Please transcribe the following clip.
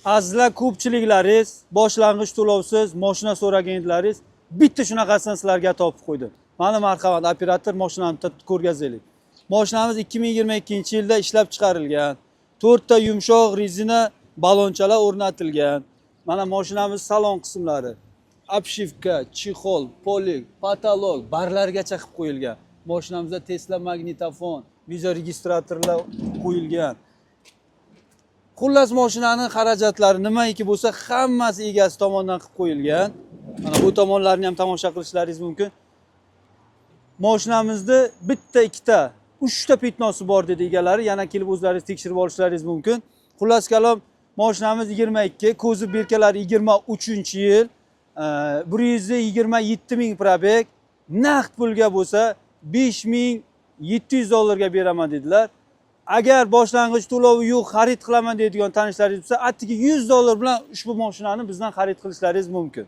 Azizlar, ko'pchiliklaringiz boshlang'ich to'lovsiz moshina so'ragan edilaringiz. Bitta shunaqasini sizlarga topib qo'ydim. Mana, marhamat, operator, moshinani bitta ko'rgazaylik. Moshinamiz 2022-yilda ishlab chiqarilgan. To'rtta yumshoq rezina balonchalar o'rnatilgan. Mana moshinamiz salon qismlari. Обшивка, чехол, полик, потолок, barlargacha qilib qo'yilgan. Moshinamizda Tesla magnitofon, videoregistratorlar qo'yilgan. Xullas, moshinani xarajatlari nimaiki bo'lsa, hammasi egasi tomonidan qilib qo'yilgan. Mana bu tomonlarni ham tomosha qilishlaringiz mumkin. Moshinamizni bitta, ikkita, uchta пятно si bor dedi egalari. Yana kelib o'zlaringiz tekshirib olishlaringiz mumkin. Xullas kalom, moshinamiz 22, kuzov бирка lari 23-yil, 127 ming пробег, naqd pulga bo'lsa 5700 dollarga beraman dedilar. Agar boshlang'ich to'lovi yo'q xarid qilaman deydigan tanishlaringiz bo'lsa, atigi 100 dollar bilan ushbu mashinani bizdan xarid qilishlaringiz mumkin.